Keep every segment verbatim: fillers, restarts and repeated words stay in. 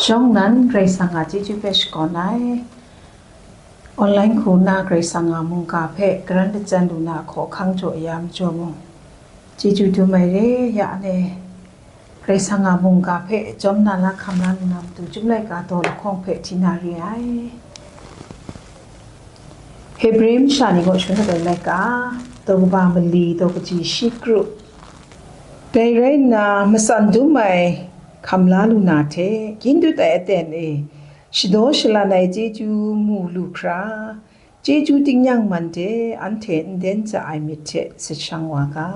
Shawng nnan Karai Kasang a chyeju hpe shakawn ai. Online hku nna Karai Kasang a mungga hpe karan lachan lu na hkawhkang jaw ya majaw mung, chyeju dum ai re, ya anhte Karai Kasang a mungga hpe jawm na la hkam la lu na matu, Chyum laika daw lahkawng hpe hti na re ai. Hebre masha ni kaw shangun dat ai laika, daw kaba mali, daw kaji shi kru. Dai rai nna, matsan dum ai hkam la lu na hte, kyin dut ai aten e shadaw shalan ai chyeju mu lu hkra, chyeju tingnyang man de anhte nden ja ai myit hte sashang wa ga.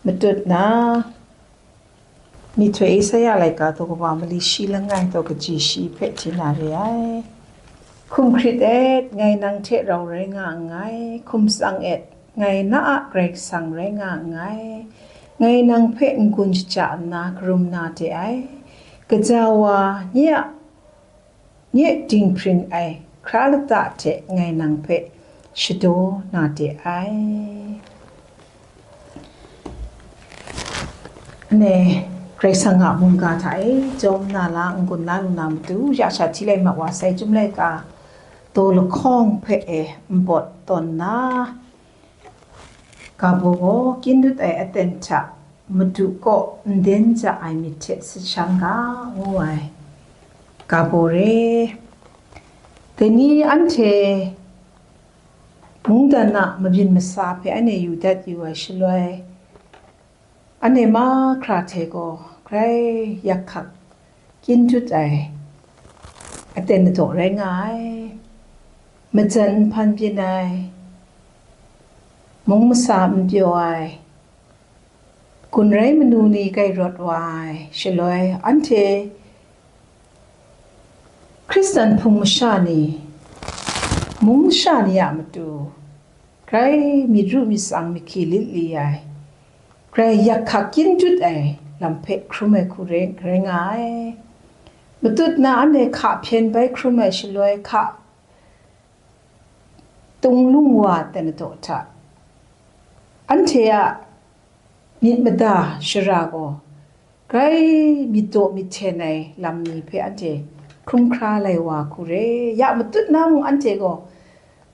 Matut na, Myihtoi Esaia laika daw kaba mali shi langai daw kaji shi hpe hti na re ai. Hkum hkrit et, ngai nang hte rau rai nga nngai, hkum tsang et, ngai na a Karai Kasang rai nga nngai, ngai nang hpe n-gun shaja nna karum na de ai, kaja wa nye a nye dinghpring ai hkra lata hte ngai nang hpe shadaw na de ai. Ane, Karai Kasang a mungga hta e jawm na la n-gun la lu na matu, ya sha hti lai ma wa sai, Chyum laika daw lahkawng hpe e npawt tawn na, Gabo gaw kyin dut ai aten hta Madu kaw nden ja ai myit hte sashang ga, ngu ai. Gabo re, dai ni anhte mungdan a mabyin masa hpe anhte yu dat yu ai shaloi, anhte mahkra hte gaw grai yak hkak kyin dut ai aten ladaw rai nga ai. Majan nhpan byin ai, mung masa n pyaw ai, gun rai manu ni grai rawt wa ai shaloi, anhte Hkristan hpung masha ni, mung masha ni a matu, grai myit ru myit tsang mahkyi lit li ai, grai yak hkak kyin dut ai lam hpe hkrum ai hku rai, rai nga ai. Matut na anhte hka hpyen bai hkrum ai shaloi, hka tung lung wa ai ladaw hta, anhte a myit mada shara gaw grai myit daw myit hten ai lam ni hpe anhte hkrum hkra lai wa hku re. Ya matut na mung, anhte gaw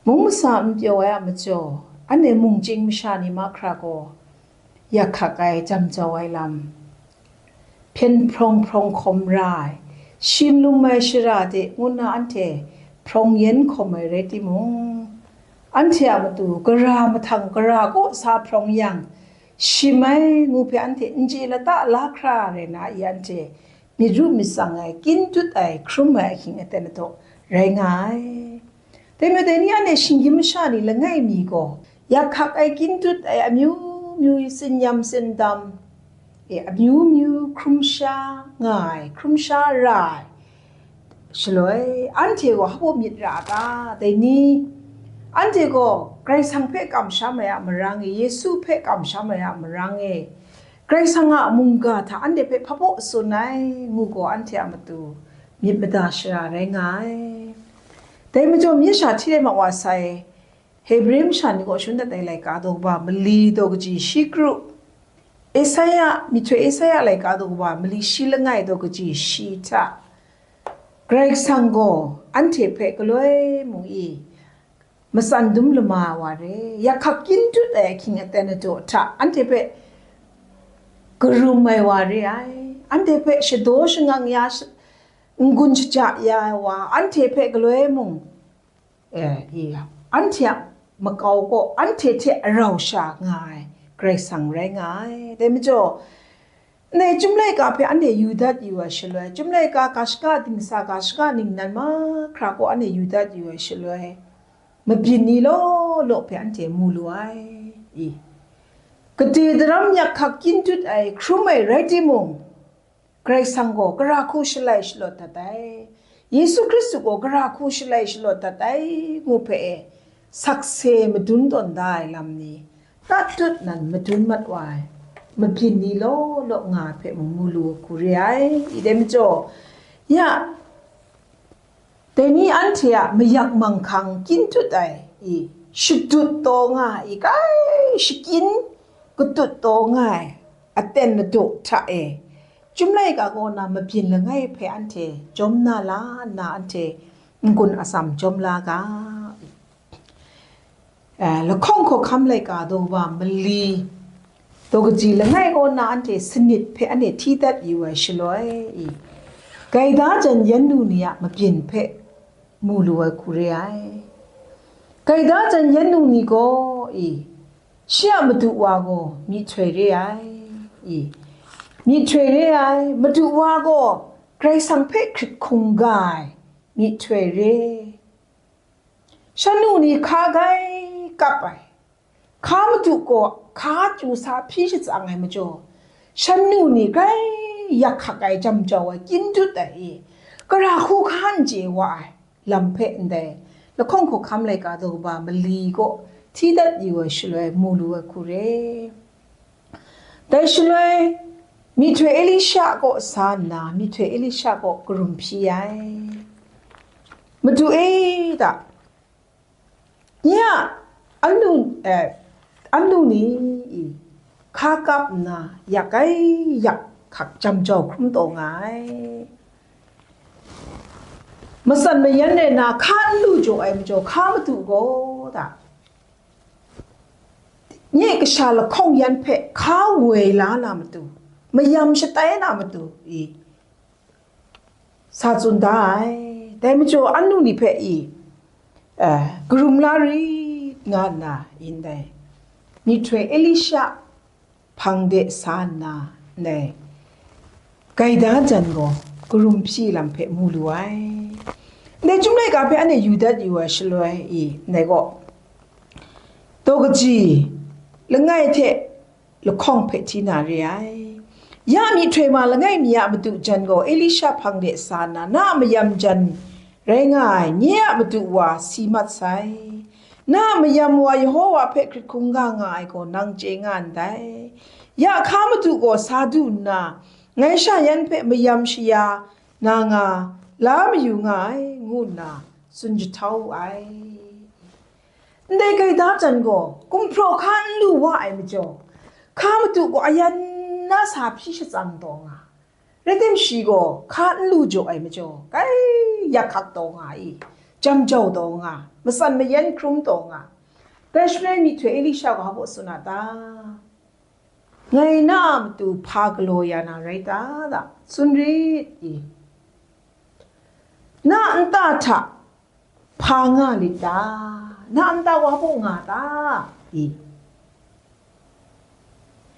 mung masa n pyaw ai a majaw, anhte mung chying masha ni mahkra gaw yak hkak ai, jam jau ai lam, hpyen hprawng hprawng hkawm ra ai, shim lum ai shara de ngu nna anhte hprawng yen hkawm ai rai timung, anhte a matu gara mahtang gara kaw sa hprawng yang, shim ai ngu hpe anhte n chye lata la hkra rai na i, anhte myit ru myit tsang ai, kyin dut ai, hkrum ai ahkying aten ladaw rai nga ai. Dai majaw, dai ni anhte shinggyim masha ni langai mi gaw, yak hkak ai, kyin dut ai, amyu myu tsin-yam tsindam, e, amyu myu hkrum sha nga ai, hkrum sha ra ai shaloi, anhte gaw hpa baw myit ra a ta? Dai ni, anhte gaw Karai Kasang hpe kamsham ai a marang e, Yesu hpe kamsham ai a marang e, Karai Kasang a mungga hta anhte hpe hpa baw tsun ai, ngu gaw anhte a matu myit mada shara rai nga ai. Dai majaw, myit sha hti rai ma wa sai, Hebre masha ni kaw shangun dat ai laika daw kaba mali daw kaji shi kru, Esaia, myihtoi Esaia laika daw kaba mali shi langai daw kaji shi hta, Karai Kasang gaw anhte hpe galoi mung e matsan dum lama ai wa re, yak hkak kyin dut ai ahkying aten ladaw hta anhte hpe karum ai wa re ai, anhte hpe shadaw shangang ya, sh-, n-gun shaja ya ai wa, anhte hpe galoi mung, e, i, anhte a makau kaw anhte hte rau sha nga ai Karai Kasang rai nga ai. Dai majaw, ndai Chyum laika hpe anhte yu dat yu ai shaloi, Chyum laika ga shaka dingsa, ga shaka ningnan mahkra kaw anhte yu dat yu ai shaloi, mabyin ni law law hpe anhte mu lu ai. I, gade daram yak hkak kyin dut ai, hkrum ai rai timung, Karai Kasang gaw gara hku shalai shalawt dat ai, Yesu Hkristu gaw gara hku shalai shalawt dat ai, ngu hpe e, sakse madun tawn da ai lam ni, tatut nan madun mat wa ai, mabyin ni law law nga ai hpe mung mu lu hku re ai. I dai majaw, ya, dai ni anhte a mayak manghkang kyin dut ai, i, shadut taw nga ai, i, grai shakyin katut taw nga ai aten ladaw hta e, Chyum laika kaw na mabyin langai hpe anhte jawm na la nna anhte n-gun atsam jawm la ga. Eh, lahkawng hkawhkam laika daw wa mali, daw kaji langai kaw na anhte sanit hpe anhte hti dat yu ai shaloi i, gaida jan yan nu ni a mabyin hpe mu lu ai hku re ai. Gaida jan yan nu ni gaw i, shi a madu wa gaw myihtoi re ai i, myihtoi re ai, madu wa gaw Karai Kasang hpe hkrit hkungga ai myihtoi re. Shan nu ni hka gai kap ai, hka madu gaw hka chyu sa hpyi shatsang ai majaw, shan nu ni grai yak hkak ai, jam jau ai, kyin dut ai, i, gara hku hka n chye wa ai lam hpe ndai lahkawng hkawhkam laika daw kaba mali kaw hti dat yu ai shaloi mu lu ai hku re. Dai shaloi, myihtoi Elisha kaw sa nna, myihtoi Elisha kaw karum hpyi ai. Madu e da, nye a anu, eh, anu ni i, hka kap nna yak ai yak hkak jam jau hkrum taw nga ai. Matsan mayan rai na hka n lu jaw ai majaw, hka madu gaw da, nye kasha lahkawng yan hpe hka woi la na matu, mayam shatai na matu i, sa tsun da ai. Dai majaw, anu ni hpe i, eh, karum la rit nga nna, ndai myihtoi Elisha hpang de sa nna, ndai gaida jan gaw karum hpyi lam hpe mu lu ai. Ndai Chyum laika hpe anhte yu dat yu ai shaloi i, ndai gaw daw kaji langai hte lahkawng hpe hti na re ai. Ya myihtoi ma langai mi a madu jan gaw Elisha hpang de sa nna, na a mayam jan rai nga ai, nye a madu wa si mat sai. Na a mayam wa Yehova hpe hkrit hkungga nga ai gaw nang chye nga ndai. Ya hka madu gaw sa du nna, ngai sha yan hpe mayam shaya na nga, la mayu nga ai, ngu nna tsun jahtau wu ai. Ndai gaida jan gaw gumhpraw hka n lu wa ai majaw, hka madu gaw ayan na sa hpyi shatsang taw nga. Rai tim, shi gaw hka n lu jaw ai majaw, grai yak hkak taw nga i, jam jau taw nga, matsan mayan hkrum taw nga. Dai shaloi myihtoi Elisha gaw hpa baw tsun a ta? Ngai na a matu hpa galaw ya na rai ta? Da, tsun rit i. Na a nta hta hpa nga lit ta? Na a nta wa baw nga ta? I.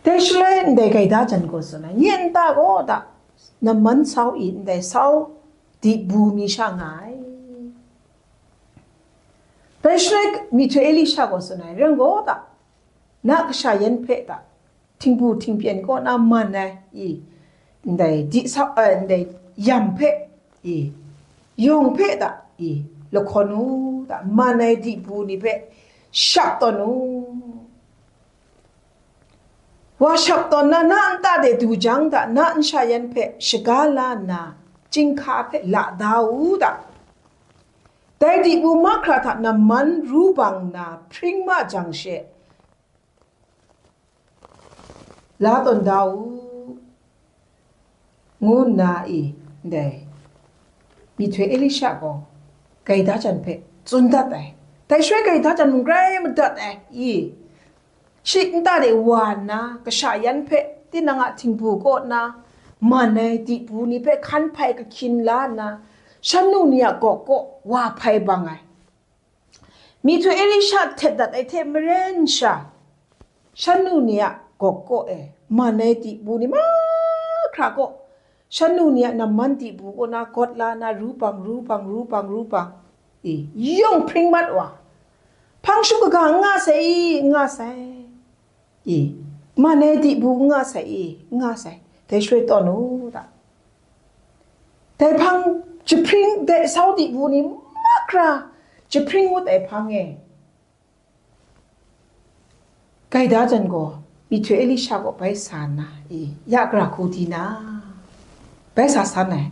Dai shaloi ndai gaida jan gaw tsun ai, nye nta gaw da, namman sau i, ndai sau dibu mi sha nga ai. Dai shaloi myihtoi Elisha gaw tsun ai, rai gaw da, na kasha yan hpe da, htingbu htingpyen kaw na man ai i, ndai di sau, eh, ndai yam hpe i, yawng hpe da i, lahkawn u da, man ai dibu ni hpe shap tawn u. Wa shap tawn na, na nta de du jang da, na nsha yan hpe shaga la nna, chyinghka hpe la da u da. Dai dibu mahkra hta namman ru bang nna hpring ma jang she, la tawn da u, ngu nna i, ndai myihtoi Elisha gaw gaida jan hpe tsun dat ai. Dai shaloi gaida jan mung grai madat ai i, shi nta de wa nna, kasha yan hpe tinang a htingbu kaw na, man ai dibu ni hpe hkan hpai kahkyin la nna, shan nu ni a gawk kaw wa hpai bang ai. Myihtoi Elisha htet dat ai hte maren sha, shan nu ni a gawk kaw e man ai dibu ni mahkra kaw, shan nu ni a namman dibu kaw na gawt la na, ru bang, ru bang, ru bang, ru bang, i, yawng hpring mat wa, hpang shu kaga n nga sai i, n nga sai. I, man ai dibu n nga sai i, n nga sai, dai shaloi tawn u da. Dai hpang jahpring, dai sau dibu ni mahkra jahpring ngut ai hpang e, gaida jan gaw myihtoi Elisha kaw bai sa nna, i, ya gara hku di na, bai sa san ai.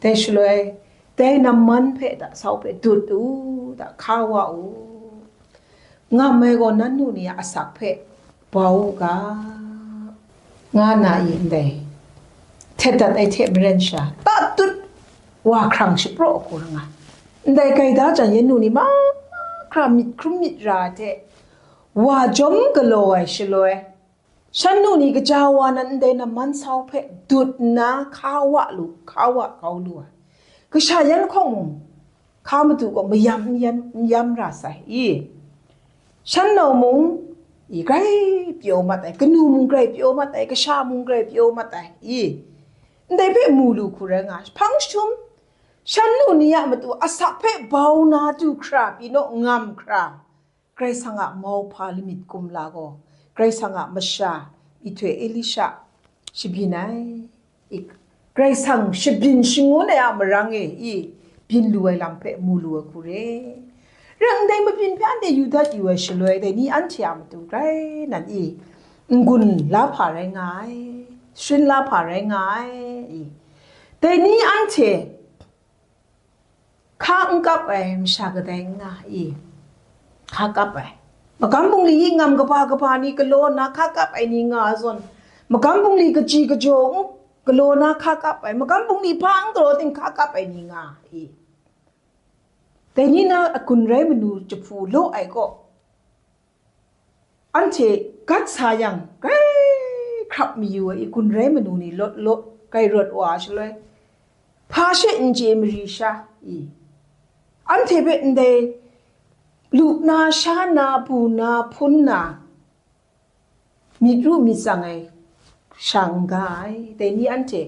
Dai shaloi, dai namman hpe da sau hpe dut u da, hka wa u. Ngam ai gaw nan nu ni a asak hpe bau u ga, nga nna i ndai htet dat ai hte maren sha, tatut wa hkrang shapraw hku ra nga. Ndai gaida jan yan nu ni mahkra myit hkrum myit ra ai hte, wa jawm galaw ai shaloi, shan nu ni kaja wa nan ndai namman sau hpe dut nna hka wa lu, hka wa kau lu ai. Kasha yan hkawng mung, hka madu gaw mayam n yan, n yam ra sai i? Shan nau mung i grai pyaw mat ai, kanu mung grai pyaw mat ai, kasha mung grai pyaw mat ai i? Ndai hpe mu lu hku rai nga ai. Hpang jahtum, shan nu ni a matu asak hpe bau na du hkra, pyi naw ngam hkra, Karai Kasang a mauhpa lamik kumla gaw, Karai Kasang a masha myihtoi Elisha shabyin ai. I, Karai Kasang shabyin shangun ai a marang e i byin lu ai lam hpe mu lu ai hku re. Rai ndai mabyin hpe anhte yu dat yu ai shaloi, dai ni anhte a matu grai nan i n-gun la hpa rai nga ai, sharin la hpa rai nga ai. I, dai ni anhte hka n kap ai masha kadai n nga i? Hka kap ai. Magam bungli i ngam kaba kaba ni galaw nna hka kap ai ni nga ai zawn, magam bungli kaji kajaw n galaw nna hka kap ai, magam bungli hpa n galaw ting hka kap ai ni nga i? Dai ni na a gun rai manu jahpu law ai gaw, anhte gat sa yang, grai hkrap mayu ai i, gun rai manu ni lawt law, grai rawt wa ai shaloi, hpa she n chye mari sha i? Anhte hpe ndai lu na, sha na, bu na, hpun na, myit ru myit tsang ai sha n ga ai. Dai ni anhte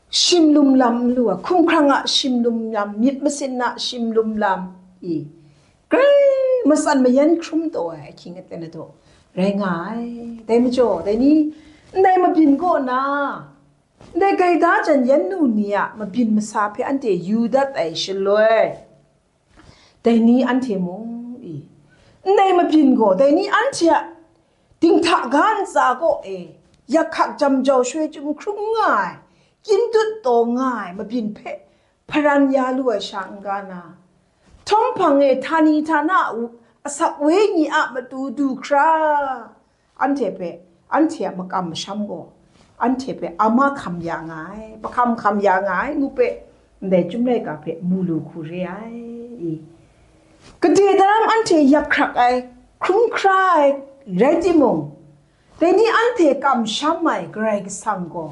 shimlum lam n lu ai, hkumhkrang a shimlum lam, myit masin a shimlum lam i, grai matsan mayan hkrum taw ai ahkying aten adaw rai nga ai. Dai majaw, dai ni ndai mabyin kaw na, ndai gaida jan yan nu ni a mabyin masa hpe anhte yu dat ai shaloi, dai ni anhte mung i, ndai mabyin gaw, dai ni anhte a dinghta ga ntsa kaw e, yak hkak jam jau shoi chyum hkrum nga ai, kyin dut taw nga ai mabyin hpe hparan ya lu ai sha n ga na, htawm hpang e htani htana a asak wenyi a matu du hkra, anhte hpe, anhte a makam masham gaw, anhte hpe ama hkam ya nga ai, mahkam hkam ya nga ai ngu hpe, ndai Chyum laika hpe mu lu hku re ai i? Gade daram anhte yak hkrak ai, hkrum hkra ai rai timung, dai ni anhte kamsham ai Karai Kasang gaw,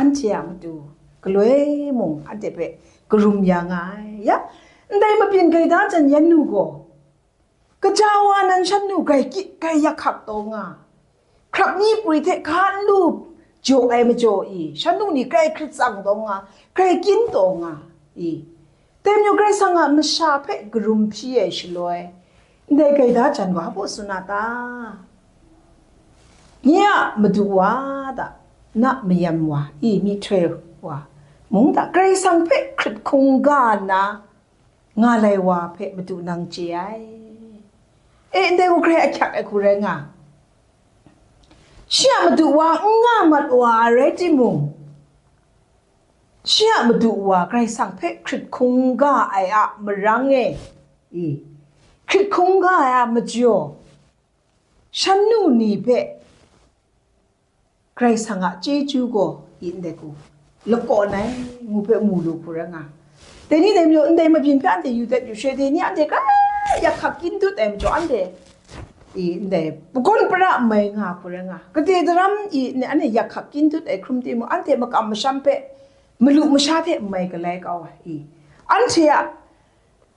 anhte a matu galoi mung anhte hpe karum ya nga ai. Ya, ndai mabyin gaida jan yan nu gaw, kaja wa nan shan nu grai kyi, grai yak hkak taw nga, hkrap ni pri hte hka n lu jaw ai majaw i, shan nu ni grai hkrit tsang taw nga, grai kyin taw nga i? Dai majaw Karai Kasang a masha hpe karum hpyi ai shaloi, ndai gaida jan gaw hpa baw tsun a ta? Nye a madu wa ta, na mayam wa i, myihtoi wa mung ta, Karai Kasang hpe hkrit hkungga nna nga lai wa hpe madu nang chye ai. E, ndai gaw grai ahkyak ai hku rai nga. Shi a madu wa n nga mat wa ai rai timung, shi a madu wa Karai Kasang hpe hkrit hkungga ai a marang e, i, hkrit hkungga ai a majaw, shan nu ni hpe Karai Kasang a chyeju gaw i ndai hku lakawn ai ngu hpe mu lu hku rai nga. Dai ni dai majaw, ndai mabyin hpe anhte yu dat yu she, dai ni anhte grai yak hkak kyin dut ai majaw, anhte i ndai pagawn para mai nga hku rai nga. Gade daram i anhte yak hkak kyin dut ai hkrum timung, anhte makam masham hpe malu masha hte mai galai kau ai i, anhte a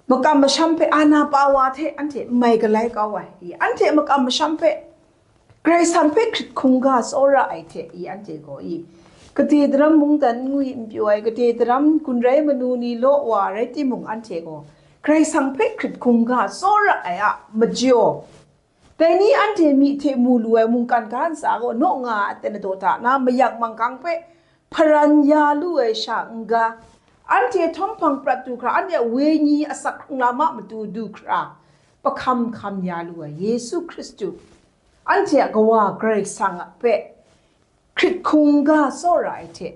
makam masham hpe, ana pa wa hte anhte mai galai kau ai i, anhte makam masham hpe, Karai Kasang hpe hkrit hkungga tsawra ai hte i, anhte gaw i, gade daram mungdan n ngwi n pyaw ai, gade daram gun rai manu ni law wa rai timung, anhte gaw Karai Kasang hpe hkrit hkungga tsawra ai a majaw, dai ni anhte myi hte mu lu ai mungkan ga ntsa gaw, naw nga a aten adaw hta na mayak manghkang hpe hparan ya lu ai sha n ga, anhte htawm hpang prat du hkra, anhte a wenyi asak hkrung lam a matu du hkra, pahkam hkam ya lu ai Yesu Hkristu, anhte a Kawa Karai Kasang a hpe hkrit hkungga tsawra ai hte,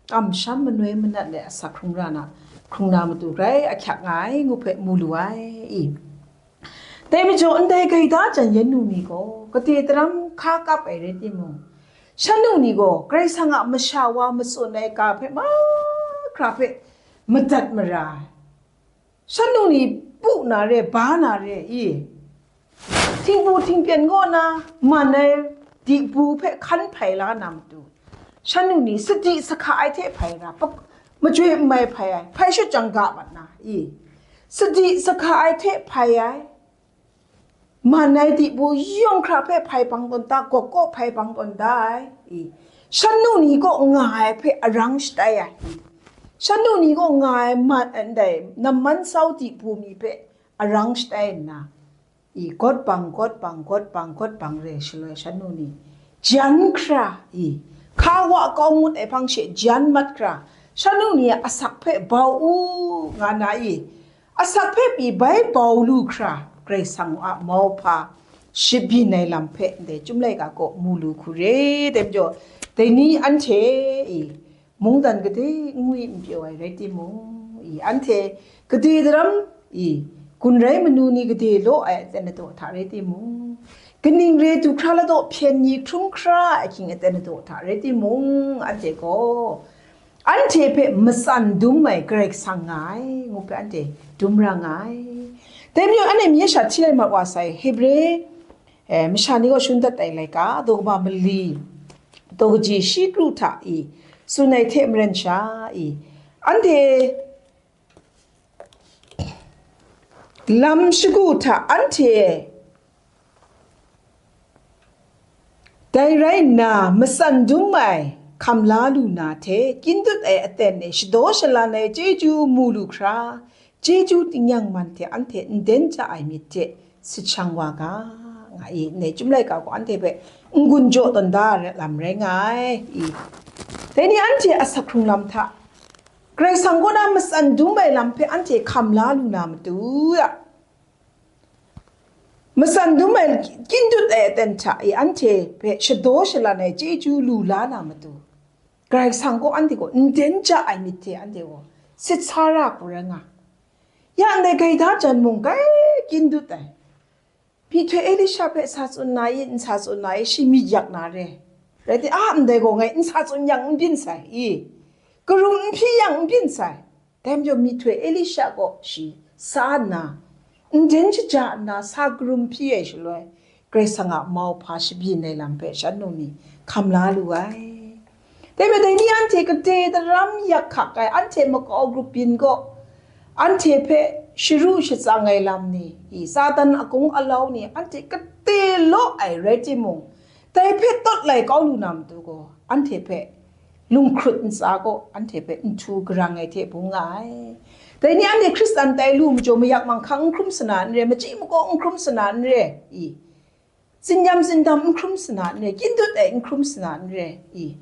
kamsham manoi manat let asak hkrung ra na, hkrung na matu grai ahkyak nga ai ngu hpe mu lu ai i? Dai majaw, ndai gaida jan yan nu ni gaw, gade daram hka kap ai rai timung, Shan nu ni gaw Karai Kasang a masha wa matsun ai ga hpe mahkra hpe madat mara ai. Shan nu ni pu na re, ba na re, i, htingbu htingpyen kaw na man ai dibu hpe hkan hpai la na matu, shan nu ni sadi sahka ai hte hpai ra, pa-, machyoi mai hpai ai, hpai shut jang ga mat na, i, sadi sahka ai hte hpai ai, man ai dibu yawng hkra hpe hpai bang tawn da, gawk kaw hpai bang tawn da ai, i, shan nu ni kaw nga ai hpe arang shatai ai, i, shan nu ni kaw nga ai man, ndai namman sau dibu mi hpe arang shatai nna, i, gawt bang, gawt bang, gawt bang, gawt bang re shaloi shan nu ni jan hkra, i, hka wa kau ngut ai hpang she jan mat hkra, shan nu ni a asak hpe bau u nga na, i, asak hpe pyi bai bau lu hkra, Karai Kasang a mauhpa shabyin ai lam hpe ndai Chyum laika kaw mu lu hku re, dai majaw, dai ni anhte, i, mungdan gade n ngwi n pyaw ai rai timung, i, anhte gade daram, i, gun rai manu ni gade law ai aten ladaw hta rai timung, kaning re du hkra ladaw hpyen ni hkrum hkra ai ahkying aten ladaw hta rai timung, anhte gaw anhte hpe matsan dum ai Karai Kasang nga ai, ngu hpe anhte dum ra nga ai. Dai majaw, anhte mye sha hti lai mat wa sai, Hebre, eh, masha ni gaw shun dat ai laika, daw kaba mali, daw kaji shi kru hta i, tsun ai hte maren sha i, anhte lam shagu hta anhte dai rai nna, matsan dum ai hkam la lu na hte, kyin dut ai aten e shadaw shalan ai chyeju mu lu hkra, chyeju tingnyang man hte anhte n den ja ai myit hte sit shang wa ga, nga i, ndai Chyum laika gaw anhte hpe n-gun jaw tawn da ai lam rai nga ai, i. Dai ni anhte asak hkrung lam hta, Karai Kasang kaw na matsan dum ai lam hpe anhte hkam la lu na matu a, matsan dum ai kyin dut ai aten hta i anhte hpe shadaw shalan ai chyeju lu la na matu, Karai Kasang gaw anhte gaw n den ja ai myit hte anhte gaw sit sa ra hku rai nga. Ya ndai gaida jan mung grai kyin dut ai. Myihtoi Elisha hpe sa tsun na i, n sa tsun na i, shi myit yak na re. Rai ti, a, ndai gaw ngai n sa tsun yang n byin sai i, karum n hpyi yang n byin sai. Dai majaw myihtoi Elisha gaw shi sa nna, n den shaja nna sa karum hpyi ai shaloi, Karai Kasang a mauhpa shabyin ai lam hpe shan nu ni hkam la lu ai. Dai majaw dai ni anhte gade daram yak hkak ai, anhte makau grup byin gaw, anhte hpe sharu shatsang ai lam ni, i, Satan a gung alau ni anhte gade law ai rai timung, dai hpe tawt lai kau lu na matu gaw, anhte hpe lung hkrut ntsa gaw anhte hpe nhtu garang ai hte bung nga ai. Dai ni anhte Hkristan tai lu majaw mayak manghkang n hkrum sana n re, machyi makaw n hkrum sana n re, i, tsinyam tsindam n hkrum sana n re, kyin dut ai n hkrum sana n re, i,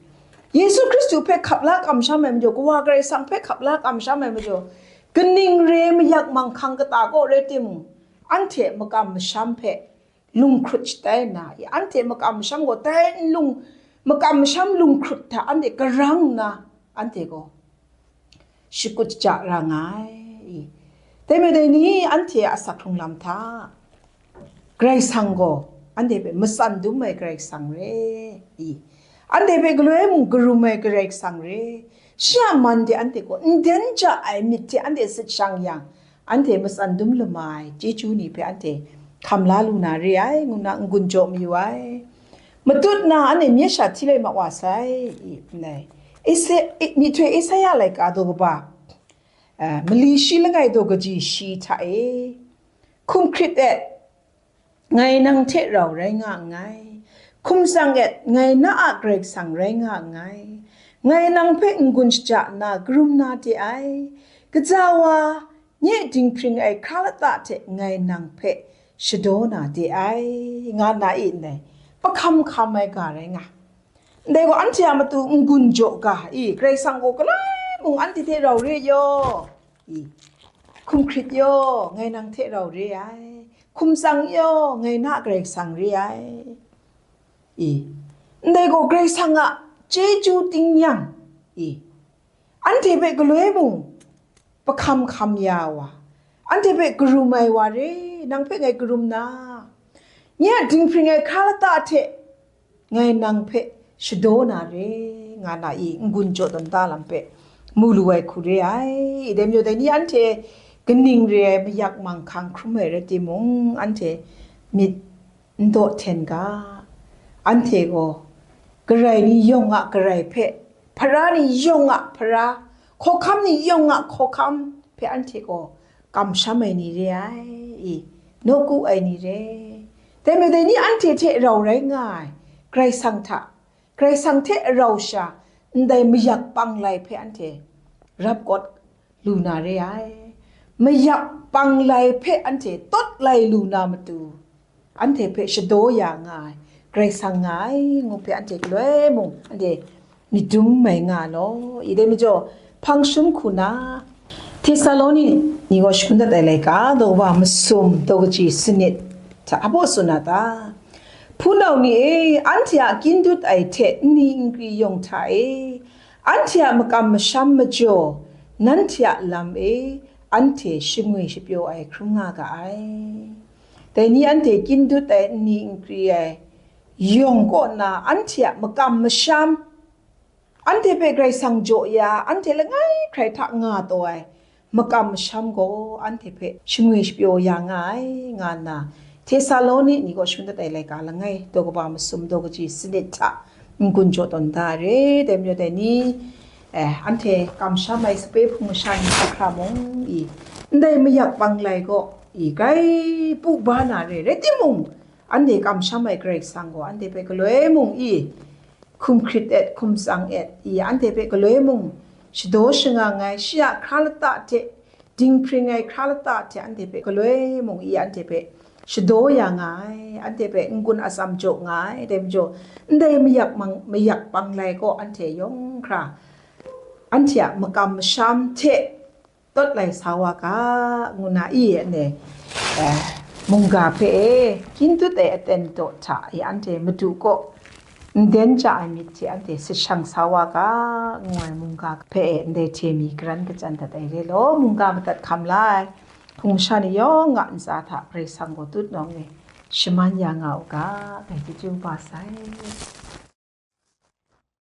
Yesu Hkristu hpe hkap la kamsham ai majaw, Kawa Karai Kasang hpe hkap la kamsham ai majaw, kaning re mayak manghkang kata kaw rai timung, anhte makam masham hpe lung hkrut shatai nna, i, anhte makam masham gaw dai n lung, makam masham lung hkrut hta anhte karang nna, anhte gaw shakut shaja ra nga ai, i. Dai majaw dai ni anhte a asak hkrung lam hta, Karai Kasang gaw anhte hpe matsan dum ai Karai Kasang re, i. Anhte hpe galoi mung karum ai Karai Kasang re, shi a man de anhte gaw n den ja ai myit hte anhte sit shang yang, anhte matsan dum lama ai chyeju ni hpe anhte hkam la lu na re ai, ngu nna n-gun jaw mayu ai. Matut na anhte mye sha hti lai ma wa sai, i, ndai. Ese-, i, myihtoi Esaia laika daw kaba, a, mali shi langai daw kaji shi hta e, hkum hkrit et, ngai nang hte rau rai nga nngai. Hkum tsang et, ngai na a Karai Kasang rai nga nngai. Ngai nang hpe n-gun shaja nna karum na de ai. Kaja wa, nye dinghpring ai hkra lata hte ngai nang hpe shadaw na de ai, nga na i ndai, pahkam hkam ai ga rai nga. Ndai gaw anhte a matu n-gun jaw ga i, Karai Kasang gaw galoi mung anhte hte rau re yaw, i, hkum hkrit yaw, ngai nang hte rau re ai, hkum tsang yaw, ngai na Karai Kasang re ai, i, ndai gaw Karai Kasang a chyeju tingnyang, i, anhte hpe galoi mung pahkam hkam ya wa, anhte hpe karum ai wa re, nang hpe ngai karum na, nye a dinghpring ai hkra lata hte ngai nang hpe shadaw na re, nga na i n-gun jaw tawn da lam hpe mu lu ai hku re ai. I dai majaw dai ni anhte kaning re ai mayak manghkang hkrum ai rai timung, anhte myit n daw hten ga. Anhte gaw garai ni yawng a garai hpe, hpara ni yawng a hpara, hkawhkam ni yawng a hkawhkam hpe anhte gaw kamsham ai ni re ai, i, nawku ai ni re. Dai majaw dai ni anhte hte rau rai nga ai, Karai Kasang hta, Karai Kasang hte rau sha ndai mayak panglai hpe anhte rap kawt lu na re ai. Mayak panglai hpe anhte tawt lai lu na matu, anhte hpe shadaw ya nga ai, Karai Kasang nga ai, ngu hpe anhte galoi mung anhte myit dum mai nga law. I dai majaw, hpang shum hku na, Htesaloni ni gaw shagun dat ai laika, daw kaba masum, daw kaji sanit hta hpa tsun a ta? Hpunau ni e, anhte a kyindut ai hte nni nkri yawng hta e, anhte a makam masham majaw, nanhte a lam e, anhte shangwi shapyaw ai hkrum nga ga ai. Dai ni anhte kyindut ai nni nkri ai yawng kaw na anhte a makam masham, anhte hpe Karai Kasang jaw ya, anhte langai hkrai hta nga taw ai makam masham gaw anhte hpe shangwi shapyaw ya nga ai, nga nna Htesaloni ni gaw shagun dat ai laika langai, daw kaba masum, daw kaji sanit hta n-gun jaw tawn da ai re. Dai majaw dai ni, eh, anhte kamsham ai sape hpung masha ni hkra hkra mung i, ndai mayak panglai gaw i, grai pu ba na re, rai timung, anhte kamsham ai Karai Kasang gaw anhte hpe galoi mung i, hkum hkrit et, hkum tsang et, i, anhte hpe galoi mung shadaw shangang ai, shi a hkra lata hte, dinghpring ai hkra lata hte anhte hpe galoi mung i, anhte hpe shadaw ya nga ai, anhte hpe n-gun atsam jaw nga ai, dai majaw, ndai mayak mang, mayak panglai gaw anhte yawng hkra, anhte a makam masham hte tawt lai sa wa ga, ngu na i, anhte, eh, mungga hpe e, kyindut ai aten daw hta e, anhte Madu kaw nden ja ai myit hte anhte sashang sa wa ga, ngu ai mungga hpe e, ndai hte mi garan kachyan dat ai re law, mungga madat hkam la ai hpung masha ni yawng a ntsa hta Karai Kasang gaw tutnawng e shaman ya nga u ga, ngai chyeju ba sai.